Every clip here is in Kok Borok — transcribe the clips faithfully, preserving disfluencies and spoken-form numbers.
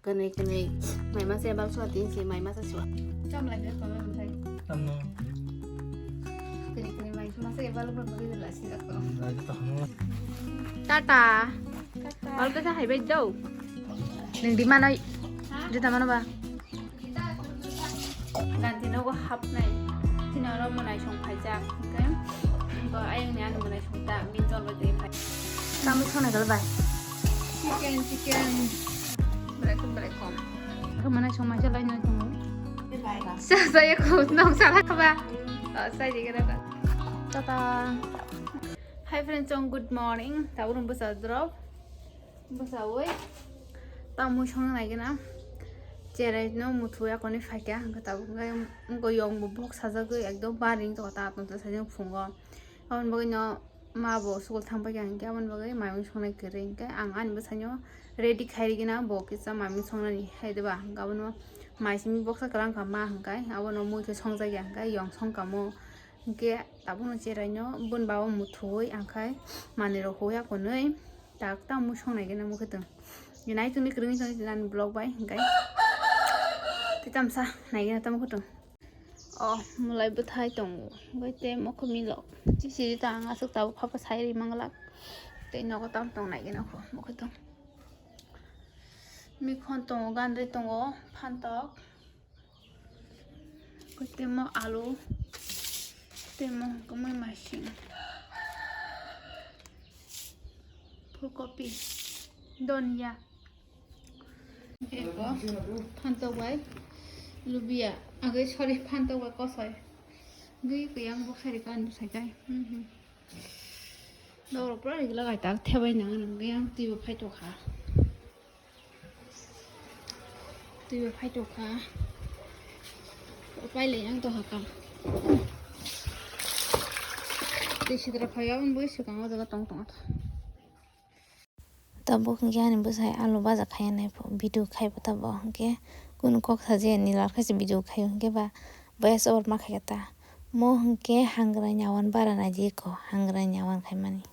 Kwnwi kwnwi mai masa ebal suwa tin si mai masa suwa. Cham lai de tole mthai. Tamno. Kwnwi kwnwi mai masa ebal bor bor de la si da to. Lai de to hamo. Tata. Tata. Bal ka sa hai bai dau. Nang di manai. Ha? Di ta mano ba. Ganti nogo hapnai. Tini oro mwnai song phaijak. Hwnkhe, bo ayangni ani mwnai song ta, bini jol bai twi phai. Tamo song nai bai? Chicken, chicken. Belai kom, belai kom. Khe mwnai song mai chalai nai tongo. Sa, sa, ya ko, nong sa la ba. Oh, sa di kena ta. Tata. Hi friends, chong, good morning. Tabuk nung bwsa drop. Bwsawi tamo songna naigena. Cherai no muthu ya koni phaikya, hwnkhe tabuk hwnkhe wngkha yong bo bok sajagwi ekdom baring tongkha ta tongsa sajagwi phungo. Aboni bagwi no ma bo school thang paikha hwnkhe aboni bagwi maimung songnai kwrwi hwnkhe ang ani bwsaino ready khairigena bo kisa maimung songnani hai diba hwnkhe abono mai simi boksa kwrang kha ma hwnkhe abono mui khe songjakya hwnkhe yong songkamo hwnkhe tabukno cherai no boni baba muthuwi angkhai manwi rok huya kwnwi. Tak tamo song naigena mukhe tong. Nai tongni kwrwngwi tongni nani vlog bai hwnkhe. Tei tamsa naigena tamo khe tong. Oh, mwlai bwthai tongo. Hwnkhe tei mokho milok. Chisiri ta ang aswk tabuk phapa sai ri manglak. Tei nogo tam tong naigena kho mokhe tong. Mikhon tongo, gandri tongo, phantok. Temo alu, temo hwnkhe mui masing, phulkopi, donya, eko phantok bai lubia, agwi sorry phantok bai kosoi, gwi kuyang boksa ri kan bwsai kai. Doro pura rigla gai tak thebai nang nang yang twibo phai tokha. Twibo phai tokha. Pailai ang tokha kam. Tei sitra phai aboni bagwi swkang o jaga tong tong. Tabuk hwnkhe ani bwsai alu baja khaiya nai pho video khai bo tabuk hwnkhe kunu kok saje ni lar khe se video khai hwnkhe ba boya se or ma khai ta mo hwnkhe hangrai nyawan bara nai di ko hangrai nyawan khai mani.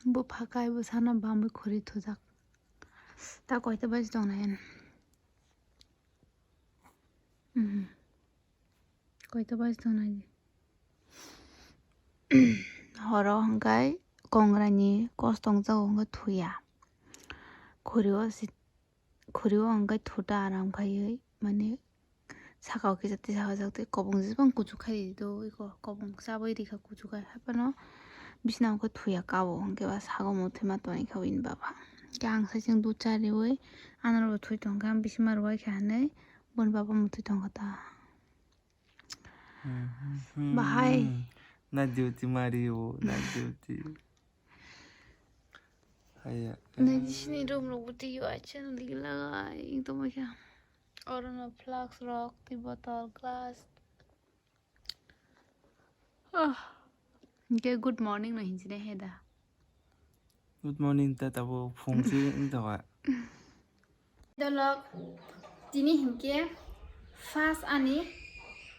Bupha kai bwsano bamwi khuri thujak. Ta koita baji tongnai yan? Mhm. Koita baji tongnai di? Horo hwnkhe kongrani kos tongjago hwnkhe thuya. Khuri o si Khuri o hwnkhe thuta aram khaiwi, mane, saka o kisa tisa hajak tei kobong jisbang kuchuk khai di do, iko kobong chabwi rikha kuchuk khai, haphano bisina o khe thuya kabo, hwnkhe ba sago muthwi ma tongwi kha bini baba. Hwnkhe ang saichung dudh cha riwi, ano bo thwi tongkha, ang bisima rwai kha hinwi, boni baba muthwi tongkha ta. Bahai. Na duty mario, na duty. Haya. Nai sini room rok bwtwi yo acha no ligi laga, ekdom khe. Oro no flask rok, twi bottle, glass. Ah. Hwnkhe good morning no hinjinai he da. Good morning ta tabo phung si wng tongkha. Dolok tini hinkhe first ani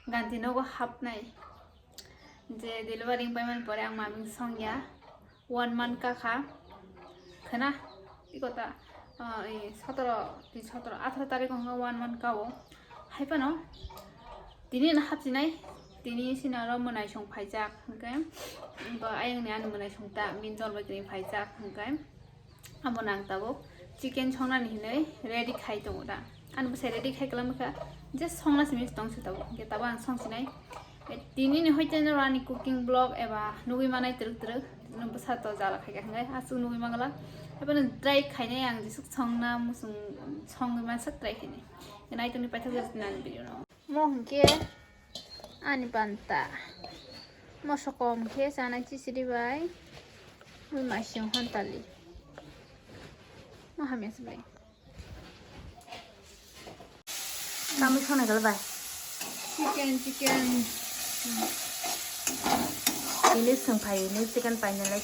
ganti nogo hapnai. Je delivery wng paimani pore ang maming songya one month kakha khna ikota, ah, eh, sotoro, tin sotoro, atharo tarikh hwnga one month kao. Hai phano tini no hapsinai, tini sini oro mwnai song phaijak hwnkhe, bo ayang ni ani mwnai song ta, bini jol bai tini phaijak hwnkhe. Abo nang tabuk chicken songnani hinwi ready khai tongo da. Ani bwsai ready khai kwlangma kha, je songna simi tong se tabuk. Hwnkhe tabuk ang song sinai. Tini ni hoite no ani cooking vlog eba nugwi manai twrwk twrwk. No bwsa to jala khai kha hwnkhe aswk nugwi mangala. Abo no try khainai ang jesuk songna musung songwi mansa try khainai. Nai tongni paithak jat nani video no. Mo hwnkhe ani panta. Moso kom khe chanai chisiri bai. Mui masing hontali. Mo hamya se bai. Tamo sonai gal bai. Chicken, chicken. Ini sengpai ini chicken painai lai.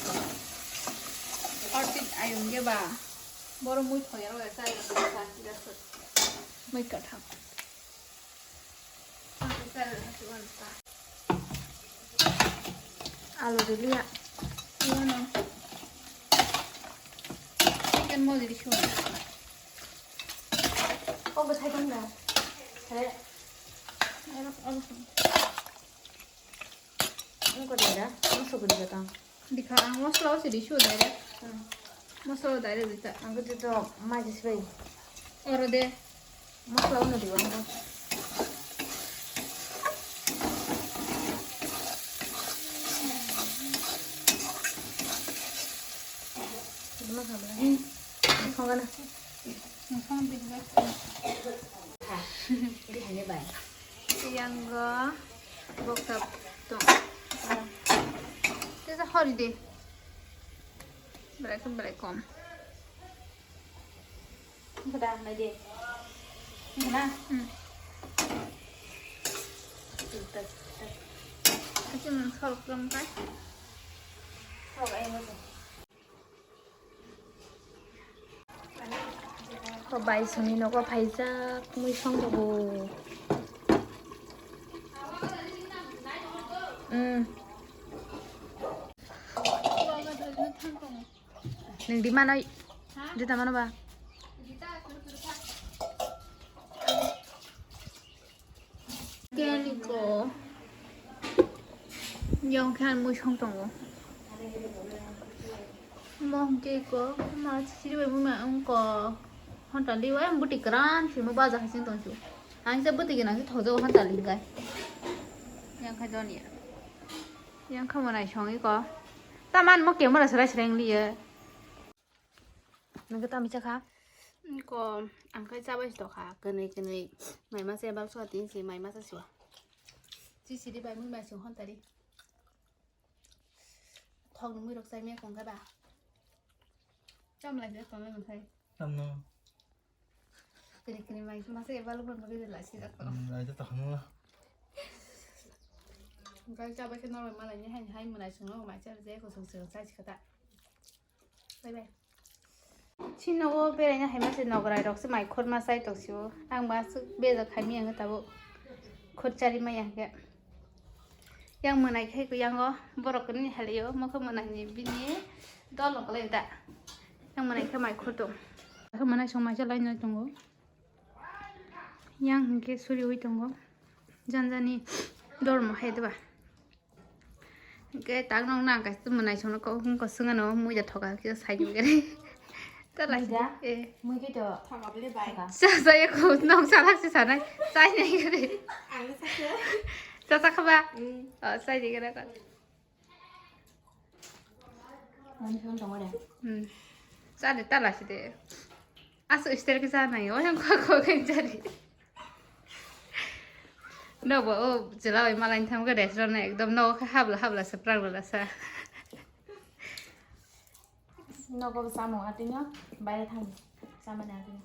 Orchid ayung ge ba. Boro mui thoyang lai sa ayung sa. Mui katham. Alu diliya. Chicken mo dili shuwa. Hai tong da. Hai. Ang ko da da. Ang so guri da tang. Dikha ang mosla o sidi su direct. Hmm. Mosla o direct dita. Ang ko to mai jis bai. Oro de. Mosla o no dibo ang ko. Songana. Yang go boksa tong. Tesa hori de. Belai kom, belai kom. Beda nai de. Mana? Hmm. Achi mun sol kram kai. Sol ai mo. Ko bai songni nogo phaijak mui song rwgo. Hmm. Neng di manoi. Di ta mano ba. Keni ko. Yang khan mui song tongo. Mo hwnkhe ko ma siri bai mui ma wngko. Honta liwa buti kran simo baja hasing tongsu. Ang se buti gina se thojo honta liwa. Yang kha donia. Yang kha mo nai songi ko. Taman mo camera srai srai liye. Nang khe tami chakha? Ko ang khai chabai si tokha, kwnwi kwnwi mai masa bal sua tin si mai masa sua. Chi sidi bai mui mai sing hon tari. Thok nungwi rok chai me kong khe ba. Cham lai khe tong lai khai. Tamno. Kwnwi kwnwi mai masa bal bon bagwi lai si dak. Hmm, lai to tong. Kai chabai khe norok malai ni hai hai mwnai sung no mai cha je ko sung sung chai si khata. Bye bye. Chini nogo beraina haima se nograi rok se mai khorma chai tong sio. Ang ba aswk bejak haimi ang tabuk khor chari maya hwnkhe. Yang mwnai khai ko yango borok ni halio mokhe mwnai ni bini dol no kwlai da. Yang mwnai khe mai khor tong. Khe mwnai song mai chalai no tongo. Yang hwnkhe suriwi tongo. Janjani dormo hai deba. Hwnkhe tak nokna ang kaisa mwnai songno kok hwnkhe swngano muida thoka khe sai hwnkhe. Tala muida? Eh. Mui khe to thoka bole bai. Sa sa ya ko nok salak se sanai. Sai nai gare. Ang sa se. Sa sa khaba? Mm. Oh, sai nai gare ko. Ang phone tong gare. Mm. Sa de tala se de. Aso ister ke sa nai. Oh, yang ko ko ke jari. No bo o chwla bai malai thang khe restaurant ekdom no khe habla habla se prang rwla sa. Nogo bo samung atwino baire thang samani atwino.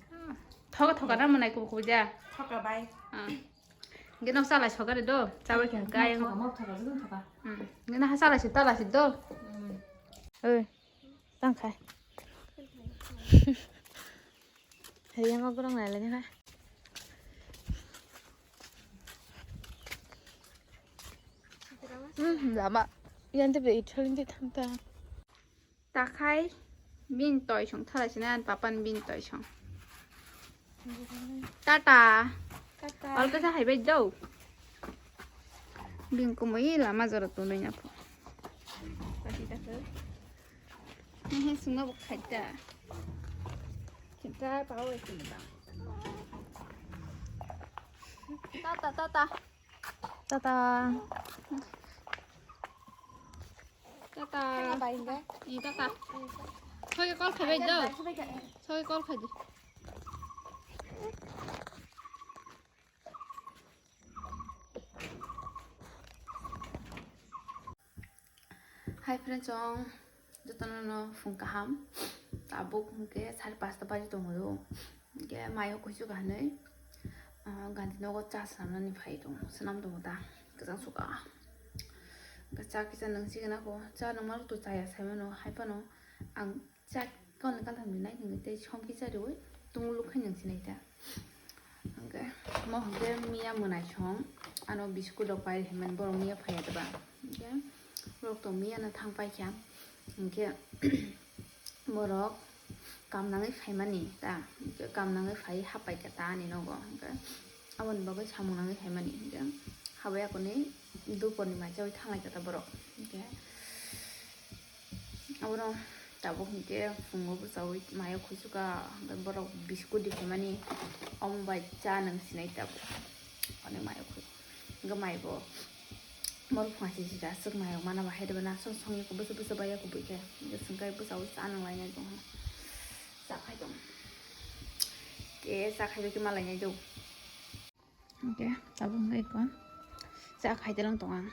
Thoka thoka na mwnai kubu kubu ja. Thoka bai. Ah. Hwnkhe nok chalai sokare do. Chabai khe hwnkhe ayang. Thoka mok thoka judung thoka. Hmm. Hwnkhe na ha chalai si talai si do. Hmm. Oi. Tang khai. Hayang ogrong lai lai ha. Hmm, lama. Yan te be ithol ni tham ta. Takhai bin toi song thala sina papan bin toi song. Tata. Tata. Alka sa hai bai do. Bin kumui lama jora tunai na pho. Pati ta ko. Hehe, sungna bo khaita. Khinta pawo khinta. Tata, tata. Tata. Tata. Tata. Bai, bai. Ih, tata. Soi call khai bai do. Soi call khai di. Hi friends, chong jotono no phung kaham. Tabuk hwnkhe sare pasta baji tongo. Hwnkhe mayo kuisu kahanai, ah, Gandhi nogo cha swnamnani phai tongo. Swnam tongo ta. Kwchang suka. Hwnkhe cha kisa nungsi gana ko. Cha nungma rok to chaya sai mano. Hai phano ang Chak kon kaltham ni nai hwnkhe tei somkhe chariwi tunglukhai nang sinai ta. Hwnkhe mo hwnkhe miya mwnai song ano biscuit rok pai hwnmani borok miya phaiya deba. Hwnkhe borok to miya no thang paikha. Hwnkhe borok kam nangwi phaimani ta. Hwnkhe Kam nangwi phai hapai kha ta ani nogo, hwnkhe aboni bagwi samung nangwi phaimani, hwnkhe habai akhuni duporni mai chawi thanglai kha ta borok, hwnkhe abono tabuk hwnkhe phungo bwchawi mayo khuisu kha, hwnkhe borok biscuit di phaimani, omo bai cha nang sinai tabuk, ani mayo khui, hwnkhe mai bo borok phunga sisi da swk mayo mana bahai rwna song song yako bwsa bwsa bai yako buikhe, hwnkhe swngkhe bwchawi cha nang lainai tongkha. Cha khai tong. Ke cha khai ke malai nai do. Oke, tabuk hwnkhe ko. Cha khai telang tong ang.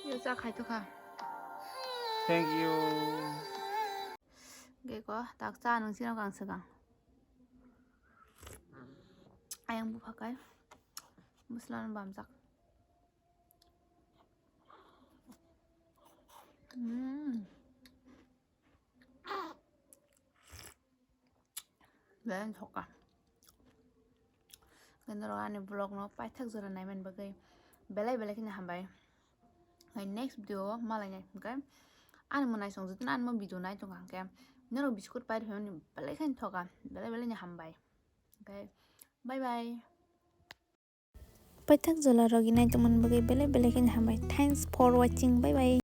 Yo cha khai to kha. Thank you. Oke ko, tak cha nung sino kang sekang. Ayang bu phakai. Muslan bamjak. Hmm. Belai thok kha. Khe norok ani vlog no paithak jora naiman bagwi belai belai kheno hambai. Hai next video o malai nai hwnkhe ani mo naisong jotono ani mo video nai tongkha hwnkhe norok biscuit pai rwphani belai kheno thok kha, belai belai ni hambai. Hwnkhe bye bye. Paithak jora rok nai tongmani bagwi belai belai kheno hambai. Thanks for watching. Bye bye.